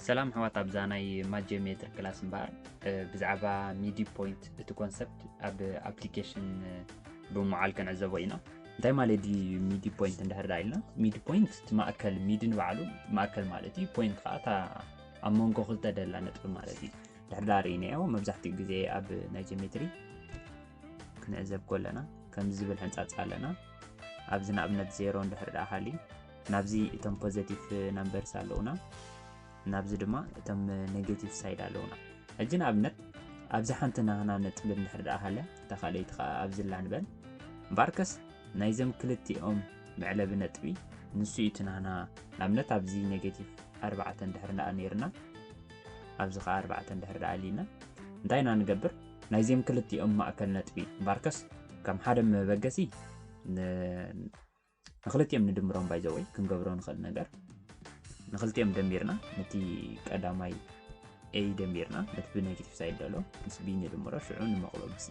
ሰላም ኣሕዋት፣ ኣብዛ ናይ ማት ጂኦሜትሪ ክላስ እምበኣር ብዛዕባ ሚዲ ፖይንት እቲ ኮንሰፕት ኣብ ኣፕሊኬሽን ብምውዓል ክንዕዘቦ ኢና። እንታይ ማለት ድዩ ሚዲ ፖይንት እንድሕር ደኣ ኢልና? ሚዲ ፖይንት እቲ ማእከል፣ ሚዲ ንባዕሉ ማእከል ማለት እዩ። ፖይንት ከዓ እታ ኣብ መንጎ ክልተ ደላ ነጥቢ ማለት እዩ። ድሕር ደኣ ርኢናዮ፣ መብዛሕትኡ ግዜ ኣብ ናይ ጂኦሜትሪ ክንዕዘብ ከለና ከምዚ ዝብል ሕንጻጽ ኣለና። ኣብዚ ንኣብነት ዜሮ እንድሕር ደኣ ሃልዩ ናብዚ እቶም ፖዘቲቭ ናምበርስ ኣለውና፣ ናብዚ ድማ እቶም ኔጌቲቭ ሳይድ ኣለውና። ሕጂ ንኣብነት ኣብዚ ሓንቲ ናህና ነጥቢ እንድሕር ደኣ ሃለ፣ እታ ካልኣይቲ ከዓ ኣብዚ ኣላ ንበል። እምበኣርከስ ናይዞም ክልቲኦም መዕለቢ ነጥቢ ንሱ እዩ እቲ ናህና። ንኣብነት ኣብዚ ኔጌቲቭ ኣርባዕተ እንድሕር ደኣ ነይርና፣ ኣብዚ ከዓ ኣርባዕተ እንድሕር ደኣ ኣሊና፣ እንታይ ኢና ንገብር? ናይዚኦም ክልቲኦም ማእከል ነጥቢ እምበኣርከስ ከም ሓደ መበገሲ ን- ንክልቲኦም ንድምሮም። ባይዘወይ ክንገብሮ ንኽእል ነገር፣ ንክልቲኦም ደሚርና ነቲ ቀዳማይ ኤ ደሚርና ነቲ ብኔጌቲቭ ሳይድ ዘሎ ምስ ቢ ንድምሮ፣ ሽዑ ንመቕሎ ብሲ።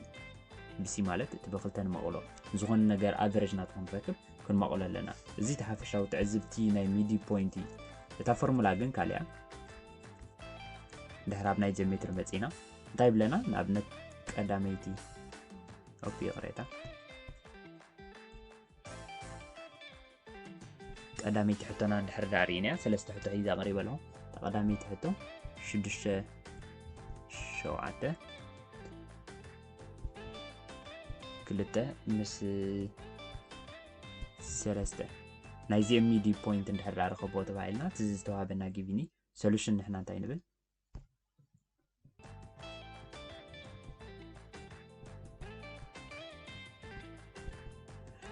ብሲ ማለት እቲ ብክልተ ንመቕሎ፣ ዝኾነ ነገር ኣቨሬጅ ናቱ ክንረክብ ክንመቕሎ ኣለና። እዚ እቲ ሓፈሻዊ ትዕዝብቲ ናይ ሚዲ ፖይንት እዩ። እታ ፎርሙላ ግን ካልእ እያ። ድሕር ኣብ ናይ ጂኦሜትሪ መጺና እንታይ ይብለና? ንኣብነት ቀዳመይቲ፣ ኦፕ፣ ይቕሬታ፣ ቀዳመይቲ ሕቶና እንድሕር ደኣ ርኢናያ፣ ሰለስተ ሕቶ ሒዛ ቀሪበ ኣለኹ። እታ ቀዳመይቲ ሕቶ ሽዱሽተ ሸውዓተ ክልተ ምስ ሰለስተ ናይዚኦም ሚዲ ፖይንት እንድሕር ደኣ ረኸብዎ ተባሂልና፣ እቲ ዝተዋህበና ጊቪኒ ሶሉሽን ንሕና እንታይ ንብል?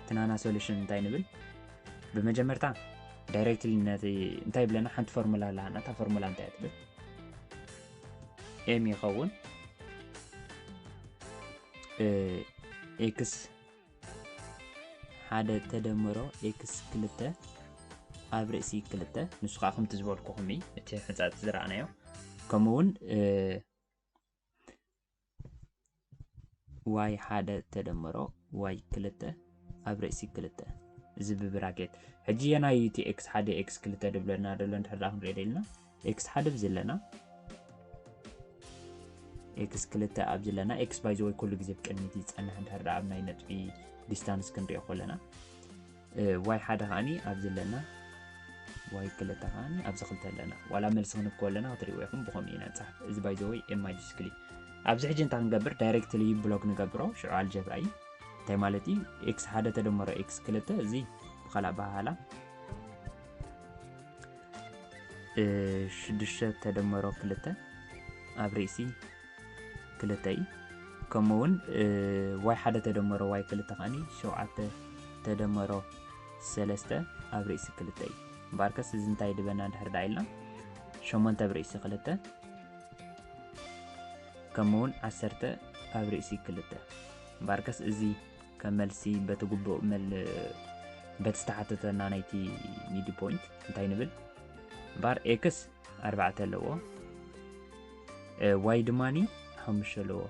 እቲ ናና ሶሉሽን እንታይ ንብል? ብመጀመርታ ዳይሬክትሊ ነቲ እንታይ ይብለና? ሓንቲ ፎርሙላ ኣለና። እታ ፎርሙላ እንታይ እያ ትብል? ኤም ይኸውን፣ እ፣ ኤክስ ሓደ ተደምሮ ኤክስ ክልተ ኣብ ርእሲ ክልተ፣ ንሱ ከዓ ከምቲ ዝበልኩኹም እዩ፣ እቲ ሕንጻጽ ዝረኣናዮ። ከምኡ እውን፣ እ፣ ዋይ ሓደ ተደምሮ ዋይ ክልተ ኣብ ርእሲ ክልተ፣ እዚ ብብራኬት። ሕጂ የናይ እቲ ኤክስ ሓደ ኤክስ ክልተ ድብለና ደሎ እንድሕር ደኣ ክንሪኦ ደሊና፣ ኤክስ ሓደ ኣብዚ ኣለና፣ ኤክስ ክልተ ኣብዚ ኣለና። ኤክስ ባይ ዘ ወይ ኩሉ ግዜ ብቅድሚት ይጸንሕ እንድሕር ደኣ ኣብ ናይ ነጥቢ ዲስታንስ ክንሪኦ ከለና። እ፣ ዋይ ሓደ ከዓኒ ኣብዚ ኣለና፣ ዋይ ክልተ ከዓኒ ኣብዚ ክልተ ኣለና። ዋላ መልሲ ክንብ ከለና ክትሪእዎ ኢኹም፣ ብኸምኡ ኢና ንጽሓፍ። እዚ ባይ ዘ ወይ ኤም ኣይ ዲስክሊ። ኣብዚ ሕጂ እንታይ ክንገብር? ዳይሬክትሊ ብሎግ ንገብሮ፣ ሽዑ ኣልጀብራ እዩ። እንታይ ማለት እዩ? ኤክስ ሓደ ተደመሮ ኤክስ ክልተ፣ እዚ ብኻልእ ኣበሃህላ፣ እ፣ ሽዱሽተ ተደመሮ ክልተ ኣብ ርእሲ ክልተ እዩ። ከምኡ እውን፣ እ፣ ዋይ ሓደ ተደመሮ ዋይ ክልተ ከዓኒ ሸውዓተ ተደመሮ ሰለስተ ኣብ ርእሲ ክልተ እዩ። እምበኣርከስ እዚ እንታይ ድበና እንድሕር ደኣ ኢልና፣ ሸሞንተ ኣብ ርእሲ ክልተ፣ ከምኡ እውን ዓሰርተ ኣብ ርእሲ ክልተ። እምበኣርከስ እዚ ከም መልሲ በቲ ግቡእ መል-፣ በቲ ዝተሓተተና ናይቲ ሚዲ ፖይንት እንታይ ንብል? እምበኣር ኤክስ ኣርባዕተ ኣለዎ፣ እ፣ ዋይ ድማኒ ሓሙሽተ ኣለዎ።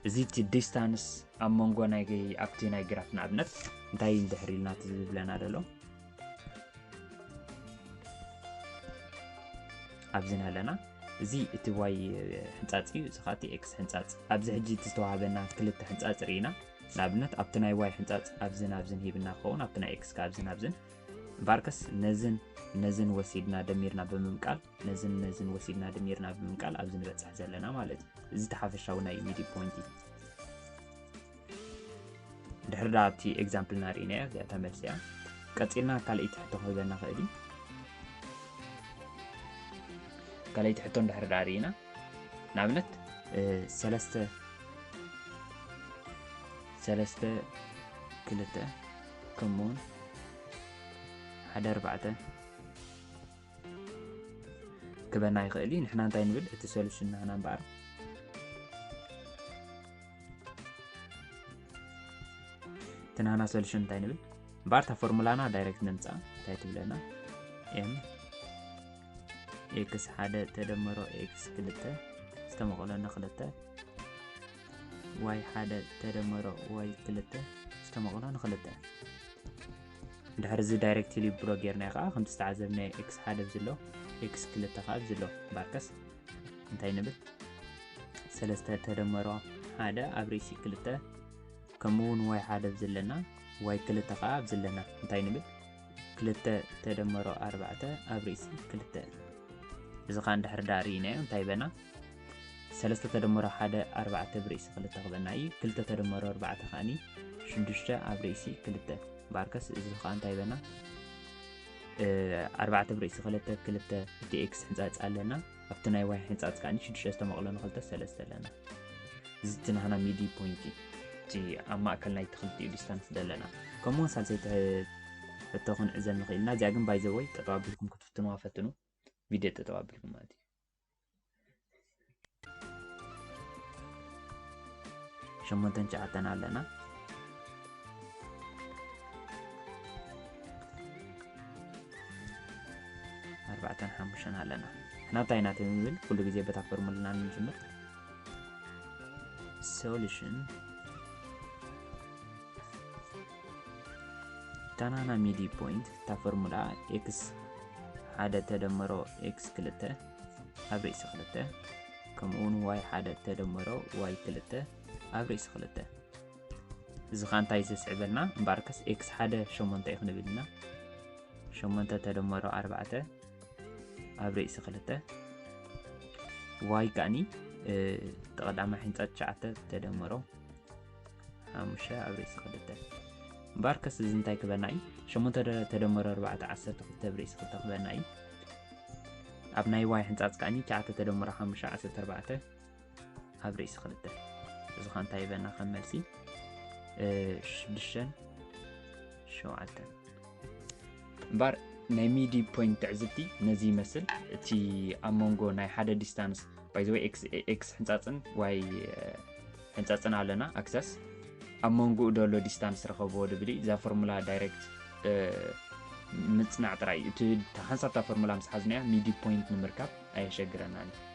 እዚ እቲ ዲስታንስ ኣብ መንጎ ናይ፣ ኣብቲ ናይ ግራፍ ንኣብነት እንታይ እንድሕር ኢልና እቲ ዝብለና ደሎ፣ ኣብዚ ኣለና። እዚ እቲ ዋይ ሕንጻጽ እዩ፣ እዚ ኸኣ እቲ ኤክስ ሕንጻጽ። ኣብዚ ሕጂ እቲ ዝተዋህበና ክልተ ሕንጻጽ ርኢና፣ ንኣብነት ኣብቲ ናይ ዋይ ሕንጻጽ ኣብዝን ኣብዝን ሂብና ክኸውን፣ ኣብቲ ናይ ኤክስ ከኣ ኣብዝን ኣብዝን። እምበኣርከስ ነዝን ነዝን ወሲድና ደሚርና ብምምቃል፣ ነዝን ነዝን ወሲድና ደሚርና ብምምቃል ኣብዚ ንበጽሕ ዘለና ማለት እዩ። እዚ እቲ ሓፈሻዊ ናይ ሚዲ ፖይንት እዩ። ድሕሪ ደኣ ኣብቲ ኤግዛምፕልና ርኢናያ፣ እዚኣ እታ መልሲ እያ። ቀጺልና ካልኣይቲ ሕቶ ክህበና ክእል እዩ። ካልኣይቲ ሕቶ እንድሕሪ ደኣ ርኢና፣ ንኣብነት፣ እ፣ ሰለስተ፣ ሰለስተ ክልተ፣ ከምኡውን ሓደ ኣርባዕተ ክበና ይኽእል እዩ። ንሕና እንታይ ንብል? እቲ ሶሉሽን ናህና እምበኣር፣ እቲ ናህና ሶሉሽን እንታይ ንብል? እምበኣር እታ ፎርሙላና ዳይሬክት ነምጽኣ። እንታይ ትብለና? ኤም ኤክስ ሓደ ተደመሮ ኤክስ ክልተ ዝተመቐሎ ንክልተ፣ ዋይ ሓደ ተደመሮ ዋይ ክልተ ዝተመቐሎ ንክልተ። እንድሕር እዚ ዳይሬክትሊ ብሎ ጌርናዮ ከዓ፣ ከምቲ ዝተዓዘብናዮ ኤክስ ሓደ ኣብዚ ኣሎ፣ x ክልተ ከዓ ኣብዚ ኣሎ። እምበኣርከስ እንታይ ንብል? ሰለስተ ተደመሮ ሓደ ኣብ ርእሲ ክልተ ከምኡ እውን y ሓደ ኣብዚ ኣለና፣ y ክልተ ከዓ ኣብዚ ኣለና። እንታይ ንብል? ክልተ ተደመሮ ኣርባዕተ ኣብ ርእሲ ክልተ። እዚ ከዓ እንድሕር ዳኣ ርኢናዮ እንታይ ይበና? ሰለስተ ተደመሮ ሓደ ኣርባዕተ ብርእሲ ክልተ ክበና እዩ። ክልተ ተደመሮ ኣርባዕተ ከዓኒ ሽዱሽተ ኣብ ርእሲ ክልተ። እምበኣርከስ እዚ ከዓ እንታይ ይበና? ኣርባዕተ ብርእሲ ክልተ ክልተ እቲ x ሕንፃፅ ኣለና። ኣብቲ ናይ y ሕንፃፅ ከዓኒ ሽዱሽተ ዝተመቕሎ ንክልተ ሰለስተ ኣለና። እዚ እቲ ናህና ሚዲ ፖይንት እዩ። እቲ ኣብ ማእከል ናይ ትኽልቲኡ ዲስታንስ ዘለና። ከምኡ እውን ሳልሰይቲ ሕቶ ክንዕዘብ ንኽእል ኢና። እዚኣ ግን ባይዘወይ ጠጠው ኣቢልኩም ክትፍትንዋ ፈትኑ። ቪድዮ ጠጠው ኣቢልኩም ማለት እዩ። ሸሞንተን ትሽዓተን ኣለና። ኣርባዕተን ሓሙሽተን ኣለና። ናብታይ ኢና ንብል? ኩሉ ግዜ በታ ፎርሙላና ንጅምር። ሶሉሽን ታናና ሚዲ ፖይንት እታ ፎርሙላ x ሓደ ተደመሮ x ክልተ ኣብ ርእሲ ክልተ ከምኡ እውን y ሓደ ተደመሮ y ክልተ ኣብ ርእሲ ክልተ። እዚ ኸ እንታይ ዘስዕበልና? እምበኣርከስ x ሓደ ሸሞንተ እዩ ክንብል ኢና። ሸሞንተ ተደመሮ ኣርባዕተ ኣብ ርእሲ ክልተ። y ከኣኒ ተቐዳማይ ሕንፃ ትሽዓተ ተደመሮ ሓሙሽተ ኣብ ርእሲ ክልተ። እምበኣርከስ እዚ እንታይ ክበና እዩ? ሸሞንተ ተደመሮ ኣርባዕተ ዓሰርተ ክልተ ኣብ ርእሲ ክልተ ክበና እዩ። ኣብ ናይ y ሕንፃፅ ከኣኒ ትሽዓተ ተደመሮ ሓሙሽተ ዓሰርተ ኣርባዕተ ኣብ ርእሲ ክልተ። እዚ ኸ እንታይ ይበና ከም መልሲ? ሽዱሽተን ሸውዓተን። እምበኣር ናይ ሚዲ ፖይንት ትዕዝብቲ ነዚ ይመስል። እቲ ኣብ መንጎ ናይ ሓደ ዲስታንስ ባይዘወይ x ሕንፃፅን y ሕንፃፅን ኣለና ኣክሰስ ኣብ መንጎኡ ደሎ ዲስታንስ ረኸብዎ ድብል እዩ። እዛ ፎርሙላ ዳይሬክት ምፅናዕ ጥራይ እዩ። እቲ ሓንሳብታ ፎርሙላ ምስ ሓዝናያ ሚዲ ፖይንት ንምርካብ ኣየሸግረናን እዩ።